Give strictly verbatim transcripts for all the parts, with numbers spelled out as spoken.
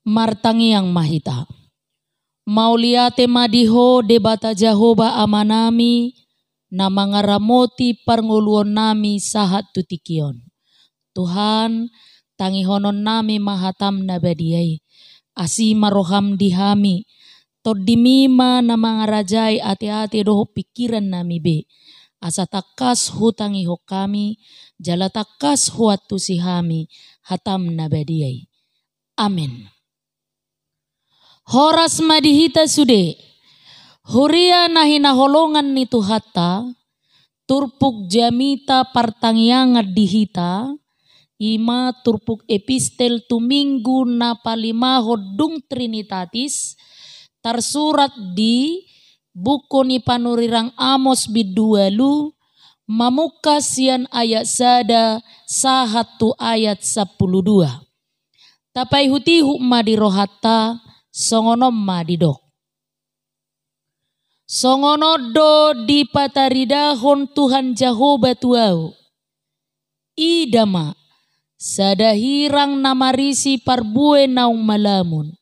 Martangiang ma hita. Mauliate ma di Ho Debata Jahowa Amanami, na mangaramoti parngoluonnami sahat tu tingki on. Tuhan, tangihononnami ma hataM na badia i. Asi ma rohaM di hami. TondiMi ma na mangarajai ateate dohot pingkirannami be. Asa tangkas hutangihon hami, jala tangkas huantusi hami hataM na badia i. Amen. Horas ma di hita sude. Huria na hinaholongan ni Tuhanta, turpuk jamita partangiangan di hita, i ma turpuk epistel tu Minggu na palimahon dung Trinitatis, tarsurat di buku ni panurirang Amos bindu ualu, mamungka sian ayat sada sahat tu ayat sampulu dua. Tapaihutihut ma di rohanta, songon on ma didok. Songon on do dipataridahon Tuhan Jahowa tu ahu. Ida ma, sada hirang na marisi parbue naung malamun.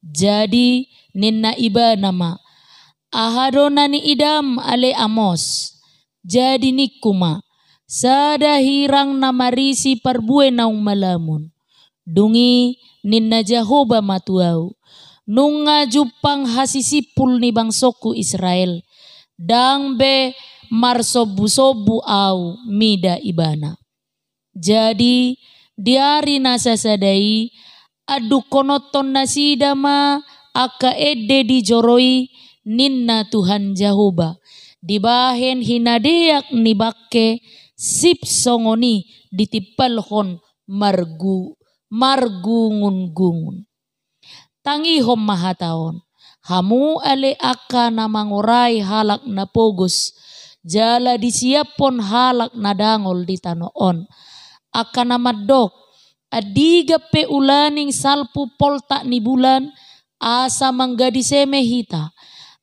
Jadi ninna Ibana ma, aha do na niidam ale Amos? Jadi ningku ma, sada hirang na marisi parbue naung malamun. Dung i ninna Jahowa ma tu ahu, nunga jumpang hasisimpul ni bangsongku Israel, ndang be marsombusombu ahu mida ibana. Jadi di ari na sasada i, andungkononton nasida ma angka ende di joro i, ninna Tuhan Jahowa, dibahen hinadeak ni bangke, sip songon i ditimpalhon margu-, margungungungun. Tangihon ma hata on, hamu ale angka na mangorai halak na pogos, jala disiaphon halak na dangol di tano on. Angka na mandok, andigan pe ulaning salpu poltak ni bulan, asa manggadis eme hita.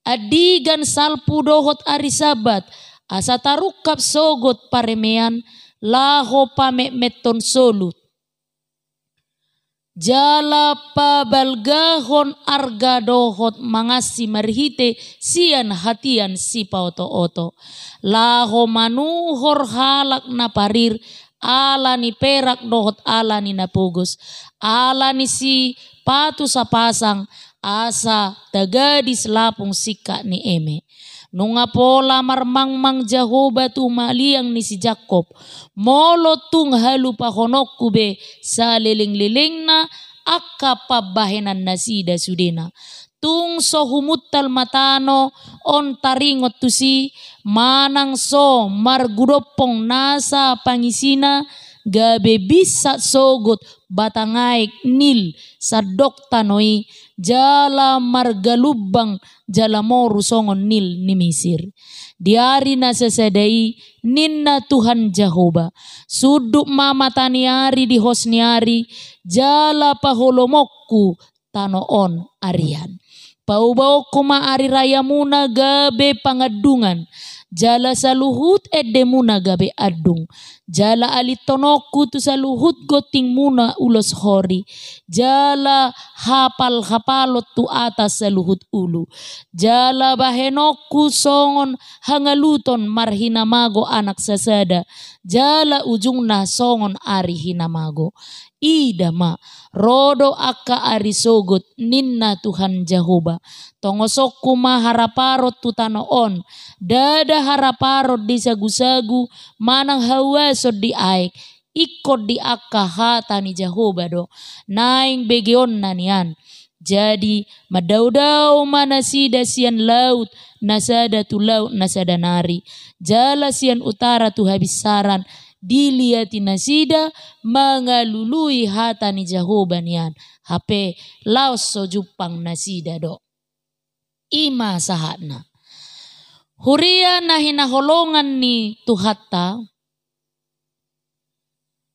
Andigan salpu dohot ari Sabat, asa tarungkap sogot paremean, laho pametmethon solut. Jala pabalgahon arga dohot mangansi marhite sian hatian sipaotooto. Laho manuhor halak na parir, ala ni perak dohot ala ni na pogos, ala ni sipatu sapasang, asa tagadis lapung singkat ni eme. Nunga pola marmangmang Jahowa tu maliang ni si Jakkob, molo tung halupahononku be salelenglelengna angka pambahenannasida sudena. Tung so humuntal ma tano on taringot tusi, manang so margudompong nasa pangisina, gabe binsat sogot batang aek Nil sandok tano i, jala margalumbang jala moru songon Nil ni Misir. Di ari na sasada i, ninna Tuhan Jahowa, sundut ma mata ni ari di hos ni ari, jala paholomonku tano on arian. Paubaonku ma ari rayamuna gabe pangandungan, jala saluhut endemuna gabe andung, jala alithononku tu saluhut gontingmuna ulos hori, jala hapalhapalon tu atas saluhut ulu, jala bahenonku songon hangaluton marhinamago anak sasada, jala ujungna songon ari hinamago. Ida ma, ro do angka ari sogot, ninna Tuhan Jahowa. Tongosonku ma haraparon tu tano on, ndada haraparon di sagusagu manang hauason di aek, ingkon di angka hata ni Jahowa do, naeng begeonna nian. Jadi mandaodao ma nasida sian laut na sada tu laut na sada nari, jala sian utara tu habinsaran, diliati nasida mangalului hata ni Jahowa nian, hape laos so jumpang nasida do. I ma sahatna. Huria na hinaholongan ni Tuhanta,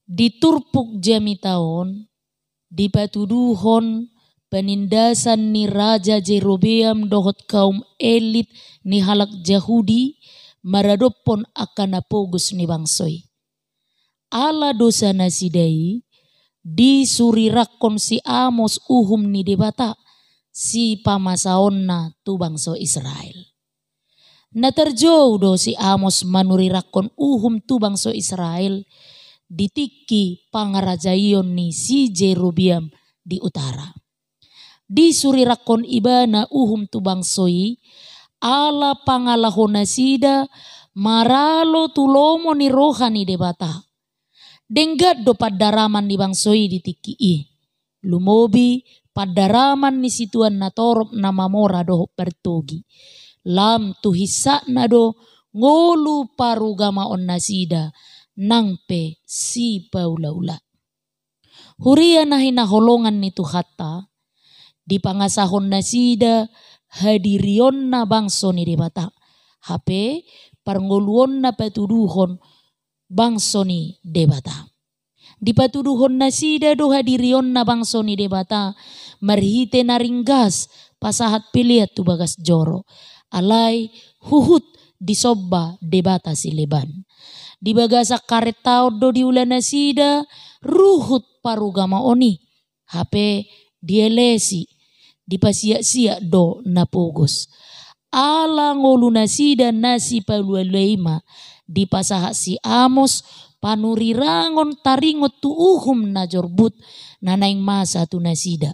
di turpuk jamita on, dipatuduhon panindasan ni Raja Jerobeam dohot kaum elit ni halak Jahudi maradophon angka na pogos ni bangso i. Ala dosa nasida i, Disurirangkon si Amos uhum ni Debata, sipamasaonna tu bangso Israel. Na tarjou do si Amos manurirangkon uhum tu bangso Israel, di tingki pangarajaion ni si Jerobeam di utara. Disurirangkon ibana uhum tu bangso i, ala pangalaho nasida maralo tu lomo ni roha ni Debata. Denggan do pandaraman ni bangso i di tingki i. Lumobi pandaraman ni situan na torop na mamora dohot partogi. Lam tu hinsatna do ngolu parugamaon nasida nang pe sipaulaula. Huria na hinaholongan ni Tuhanta, dipangasahon nasida hadirionna bangso ni Debata. Hape parngoluonna patuduhon bangso ni Debata. Dipatuduhon nasida do hadirionna bangso ni Debata marhite na ringgas pasahat pelean tu bagas joro. Alai huhut disomba debata sileban. Di bagasan harentaon do diula nasida ruhut parugamaon i. Hape dielesi, dipasiaksiak do na pogos. Ala ngolu nasida na sipaulaula i ma dipasahat si Amos panurirangon taringot tu uhum na jorbut na naeng masa tu nasida.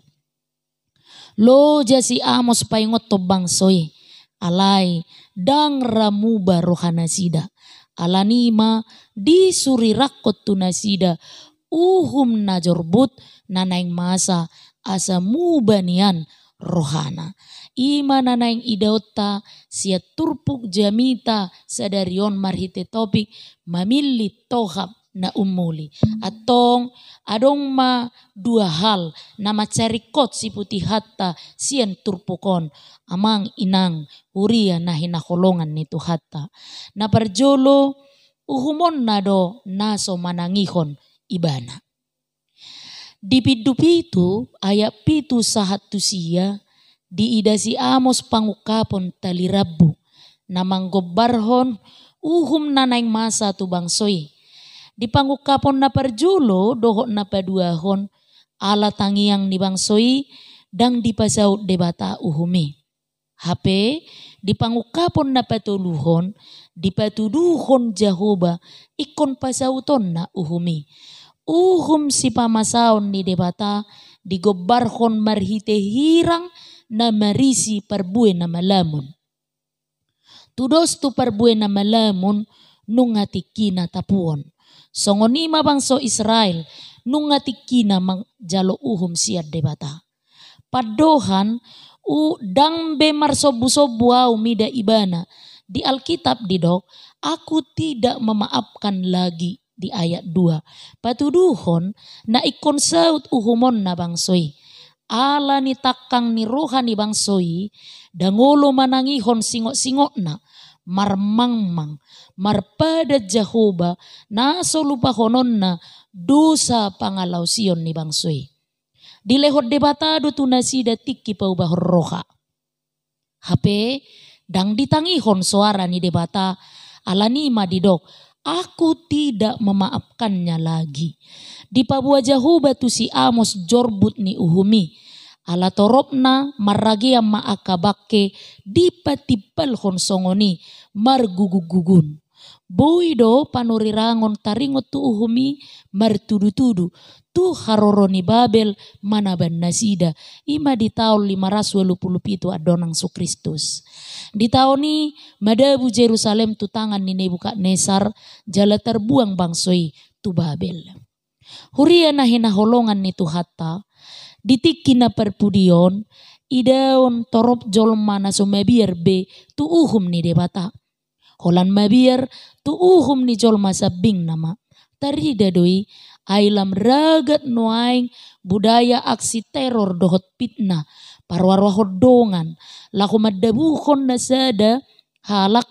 Loja si Amos paingothon bangso i, alai ndang ra muba roha nasida. Alani i ma disurirangkon tu nasida uhum na jorbut na naeng masa asa muba nian rohana. I ma na naeng idaonta sian turpuk jamita sadari on marhite topik mamillit tohap na umuli. Antong adong ma dua hal na mansai ringkot siputihonta sian turpuk on, amang inang huria na hinaholongan ni Tuhanta. Na parjolo, uhumonna do na so manangihon ibana. Di bindu pitu ayat pitu sahat tu sia, diida si Amos pangungkapon tali rambu na manggombarhon uhum na naeng masa tu bangso i. Di pangungkapon na parjolo dohot na paduahon, ala tangiang ni bangso i ndang dipasaut Debata uhum i. Hape di pangungkapon na patoluhon, dipatuduhon Jahowa ingkon pasautonna uhum i. Uhum sipamasaon ni Debata digombarhon marhite hirang na marisi parbue na malamun. Tudos tu parbue na malamun nunga tingkina tapuon. Songon i ma bangso Israel nunga tingkina manjalo uhum sian Debata. Pandohan, u-, ndang be marsombu-sombu ahu mida ibana. Di Alkitab didok, "Aku tidak memaafkan lagi," di ayat dua. Patuduhon na ingkon saut uhumonna bangso i. Ala ni tangkang ni roha ni bangso i, ndang olo manangihon singot-singotna, marmangmang, marpadan Jahowa, na so lupahononna dosa pangalaosion ni bangso i. Dilehon Debata do tu nasida tingki paubahon roha. Hape ndang ditangihon soara ni Debata, alani i ma didok, "Aku tidak memaafkannya lagi." Dipaboa Jahowa tu si Amos jorbut ni uhum i. Ala toropna marragean ma angka bangke dipatimpalhon songon i margugun-gugun. Boi do panurirangon taringot tu uhum i martudu-tudu tu haroro ni Babel manaban nasida, i ma di taon lima ratus ualu pulu pitu andorang so Kristus. Di taon i madabu Jerusalem tu tangan ni Nebukadnesar, jala tarbuang bangso i tu Babel. Huria na hinaholongan ni Tuhanta, di tingki na parpudi on, idaon torop jolma na so mabiar be tu uhum ni Debata. Holan mabiar tu uhum ni jolma sambing nama. Tarida do i, ai lam ragat nuaeng budaya aksi teror dohot fitnah, parroa-roahon dongan, laho mandabuhon na sada halak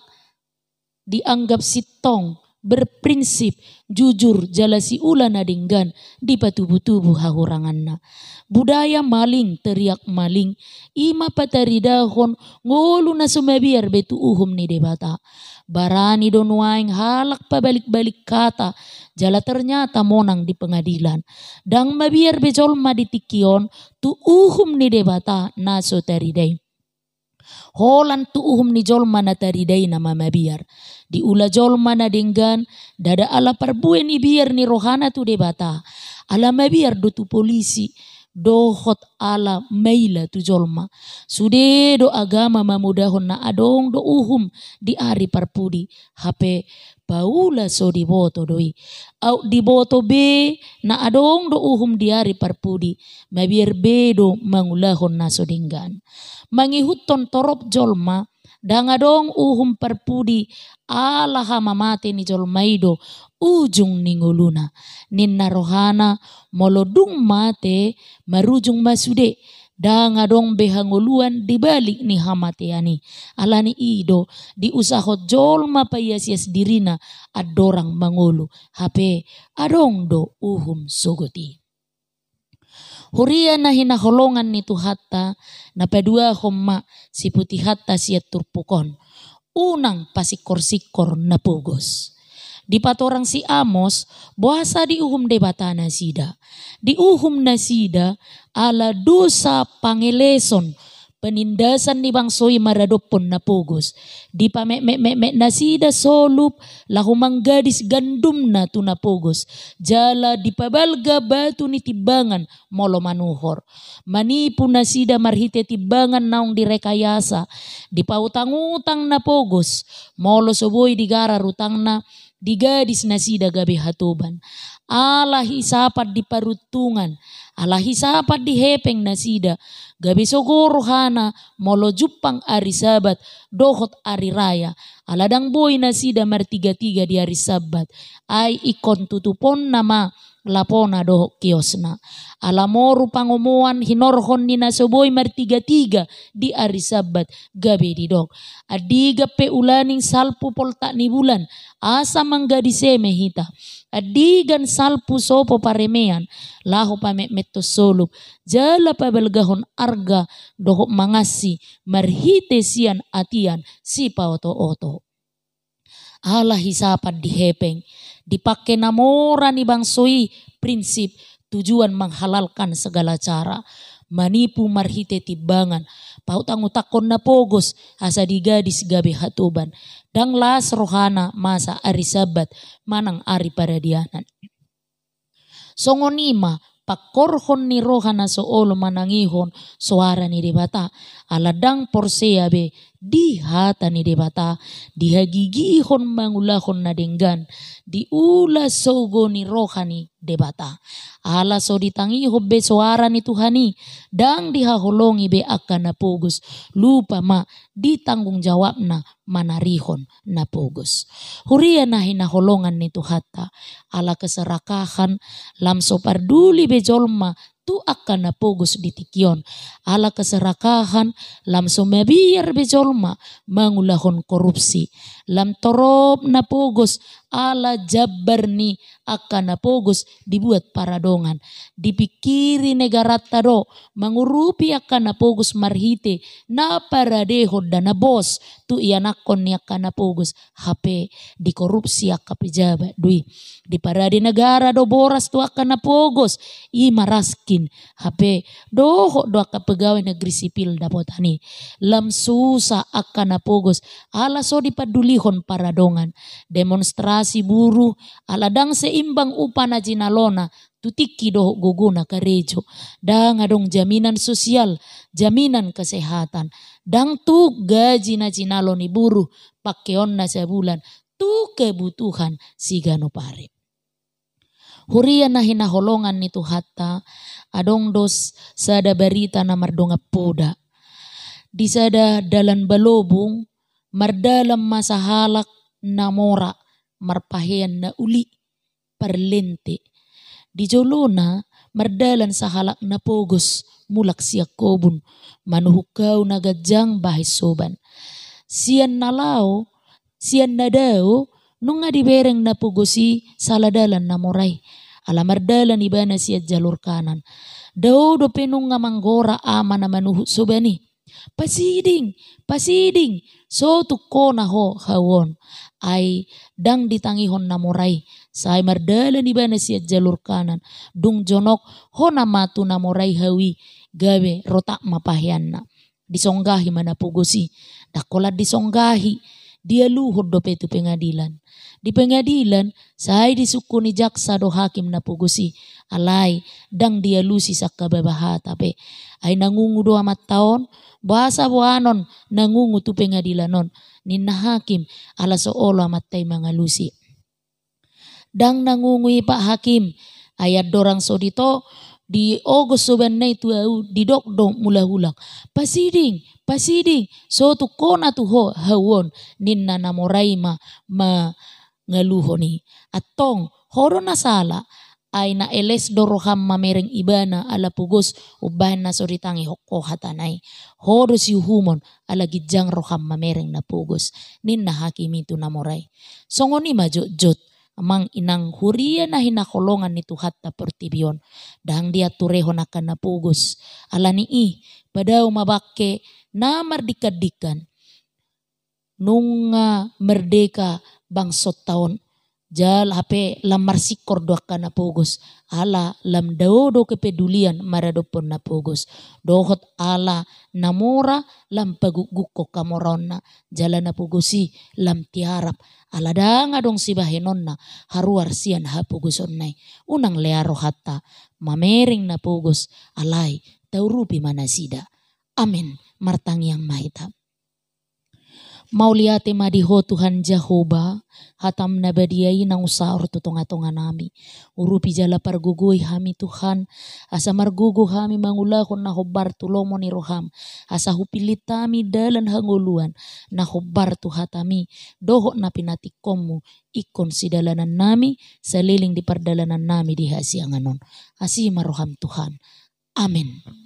dianggap sintong berprinsip, jujur, jala siula na denggan dipatubutubu hahuranganna. Budaya maling teriak maling, i ma pataridahon ngolu na so mabiar be tu uhum ni Debata. Barani do nuaeng halak pabalikbalik hata, jala ternyata monang di pengadilan. Ndang mabiar be jolma di tingki on tu uhum ni Debata na so tarida i. Holan tu uhum ni jolma na tarida i nama mabiar. Diula jolma na denggan, ndada ala parbue ni biar ni rohana tu Debata. Ala mabiar do tu polisi, dohot ala maila tu jolma. Sude do agama mamodahon na adong do uhum di ari parpudi. Hape paula so diboto do i. Aut diboto be na adong do uhum di ari parpudi, mabiar be do mangulahon na so denggan. Mangihuthon torop jolma, ndang adong uhum parpudi ala hamamate ni jolma i do ujung ni ngoluna. Ninna rohana, molo dung mate, marujung ma sude. Ndang adong be hangoluan di balik ni hamatean i. Alani i do, diusahon jolma paiasias dirina andorang mangolu. Hape adong do uhum sogot i. Huria na hinaholongan ni Tuhanta, na paduahon ma siputihonta sian turpuk on. Unang pasingkorsingkor na pogos. Dipatorang si Amos, boasa diuhum Debata nasida. Diuhum nasida ala dosa pangeleson, penindasan ni bangso i maradophon na pogos. Dipametmetmetmet nasida solup laho manggadis gandumna tu na pogos. Jala dipabalga batu ni timbangan molo manuhor. Manipu nasida marhite timbangan naung direkayasa. Dipautangutang na pogos. Molo so boi digarar utangna, digadis nasida gabe hatoban. Ala hisapan di paruntungan, ala hisapan di hepeng nasida, gabe sogo rohana molo jumpang ari Sabat dohot ari raya. Ala ndang boi nasida martigatiga di ari Sabat. Ai ingkon tutuponna ma lapona dohot kiosna. Ala moru pangomoan hinorhon ni na so boi martigatiga di ari Sabat, gabe didok: Andigan pe ulaning salpu poltak ni bulan, asa manggadis eme hita. Andigan salpu sopo paremean, laho pametmethon solup, jala pabalgahon arga dohot mangansi marhite sian atian sipaotooto. Ala hisapan di hepeng, dipangke na mora ni bangso i prinsip tujuan menghalalkan segala cara, manipu marhite timbangan, pautangutangkon na pogos asa digadis gabe hatoban. Ndang las rohana masa ari Sabat manang ari paradianan. Songon i ma pangkorhon ni roha na so olo manangihon soara ni Debata, ala ndang porsea be di hata ni Debata, dihagigihon mangulahon na denggan, diula sogo ni roha ni Debata. Ala so ditangihon be soara ni Tuhan i, ndang dihaholongi be angka na pogos, lupa ma di tanggung jawabna manarihon na pogos. Huria na hinaholongan ni Tuhanta, ala keserakahan lam so parduli be jolma tu angka na pogos di tingki on. Ala keserakahan lam so mabiar be jolma mangulahon korupsi. Lam torop na pogos ala jambar ni angka na pogos dibuat paradongan. Dipingkiri negaranta do mangurupi angka na pogos marhite na paradehon dana bos tu ianakhon ni angka na pogos, hape dikorupsi angka pejabat do i. Diparade negara do boras tu angka na pogos, i ma raskin, hape dohot do angka pegawai negeri sipil dapotan i. Lam susa angka na pogos ala so dipandulihon paradongan. Demonstrasi buruh ala ndang seimbang upa na jinalona tu tingki dohot gogona karejo. Ndang adong jaminan sosial, jaminan kesehatan. Ndang tuk gaji na jinalo ni buruh pangkeonna sabulan tu kebutuhan siganup ari. Huria na hinaholongan ni Tuhanta, adong do sada barita na mardongan poda. Di sada dalan balobung, mardalan ma sahalak na mora, marpahean na uli, parlente. Di jolona mardalan sahalak na pogos mulak sian kobun, manuhuk hau na ganjang bahen soban. Sian na laho, sian na dao, Nunga dibereng na pogos i sala dalan na mora i, ala mardalan ibana sian jalur kanan. Dao dope nunga manggora ama na manuhuk soban i: "Pasiding, pasiding, so tung hona ho hau on." Ai ndang ditangihon na mora i, sai mardalan ibana sian jalur kanan. Dung jonok, hona ma tu na mora i hau i, gabe rotap ma paheanna. Disonggahi ma na pogos i. Ndang holan disonggahi, dialuhon dope tu pengadilan. Di pengadilan, sai disungkuni jaksa do hakim na pogos i. Alai ndang dialusi sangkababa hata pe. Ai na ngungu do amanta on, boasa boanon na ngungu tu pengadilan on, ninna hakim, ala so olo amanta i mangalusi. "Ndang na ngungu i, Pak Hakim. Ai andorang so dito, diogos sobanna i tu au, didok do mulak-ulak: 'Pasiding, pasiding, so tung hona tu ho hau on,' ninna na mora i ma mangaluhon i. Antong, ho do na sala, ai na eles do roham mamereng ibana ala pogos, umbahen na so ditangihon ho hatana i. Ho do siuhumon ala ginjang roham mamereng na pogos," ninna hakim i tu na mora i. Songon i ma jotjot, amang inang huria na hinaholongan ni Tuhanta portibi on, ndang dianturehon angka na pogos. Ala ni i, padao ma bangke na mardingkan-dingkan. Nunga merdeka bangsonta on. Jala hape lam marsingkor do angka na pogos, ala lam dao do kepedulian maradophon na pogos. Dohot ala na mora lam pagukgukhon hamoraonna, jala na pogos i lam tiarap, ala ndang adong sibahenonna haruar sian hapogosonna i. Unang lea rohanta mamereng na pogos, alai taurupi ma nasida. Amen. Martangiang ma hita. Mauliate ma di Ho Tuhan Jahowa, hataM na badia i naung saor tu tonga-tonga nami. Urupi jala pargogoi hami Tuhan, asa margogo hami mangulahon na hombar tu lomo ni rohaM, asa hupillit hami dalan hangoluan, na hombar tu hataMi, dohot na pinatingkonMu, ingkon sidalanan nami, saleleng di pardalanan nami di hasiangan on. Asi ma rohaM Tuhan. Amen.